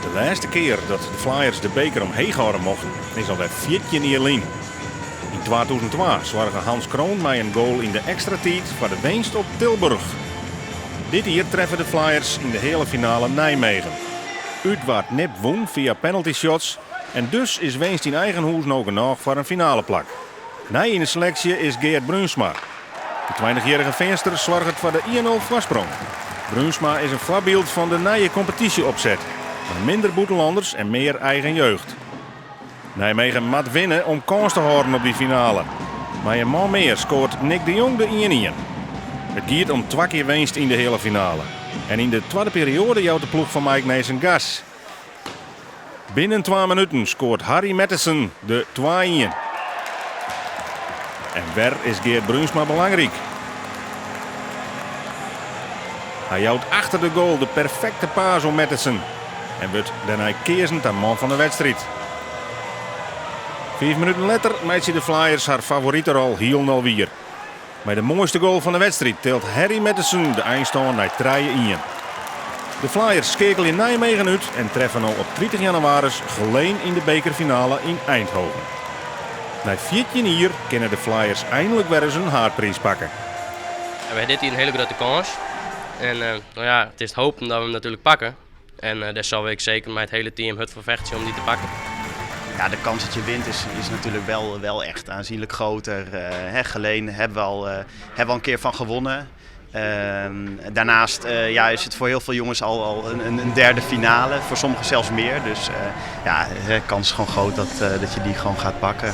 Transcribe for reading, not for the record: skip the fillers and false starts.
De lêste kear dat de Flyers de beker omheech hâlde mochten is alwer 14 jier lyn. Yn 2002 soarge Hans Kroon mei in goal yn de ekstra tiid foar de winst op Tilburg. Dit jier treffe de Flyers yn de heale finale Nijmegen. Ut waard nipt wûn fia penalty shots en dus is winst yn eigen hûs no genôch foar in finaleplak. Nij yn de seleksje is Geert Bruinsma. De tweintichjierrige Feanster soarget foar de 1-0 foarsprong. Bruinsma is in foarbyld fan de nije kompetysje-opset, mei minder bûtenlanners en mear eigen jeugd. Nijmegen moat winne om kâns te hâlden op dy finale. Mei in man mear skoart Nick de Jong de 1-1. It giet om twa kear winst yn de heale finale. En yn de twadde perioade jout de ploech fan Mike Nijssen gas. Binnen twa minuten skoart Harry Matthyssen de 2-1. En wer is Geert Bruinsma belangryk. Hy jout achter de goal de perfekte pass oan Matthyssen en wurdt dêrnei keazen ta man fan de wedstriid. Fiif minuten letter meitsje de Flyers har favoriterol hielendal wier. Mei de moaiste goal fan de wedstriid tilt Harry Matthyssen de einstân nei 3-1. De Flyers skeakelje Nijmegen út en treffe no op 30 jannewaris Geleen yn de bekerfinale yn Eindhoven. Nei 14 jier kinne de Flyers einlik wer ris in haadpriis pakke. We ha dit jier in hiele grutte kâns. En no ja, it is te hoopjen dat we him natuerlik pakke. En dêr sille we ek seker mei it hiele team hurd foar fechtsje om dy te pakken. Ja, de kans dat je wint is, is natuurlijk wel, wel echt aanzienlijk groter. Hè, Geleen hebben we, al, hebben we al een keer van gewonnen. Ehm, daarnaast ja, is het voor heel veel jongens al, al een, een derde finale. Voor sommigen zelfs meer. Dus ja, de kans is gewoon groot dat, dat je die gewoon gaat pakken.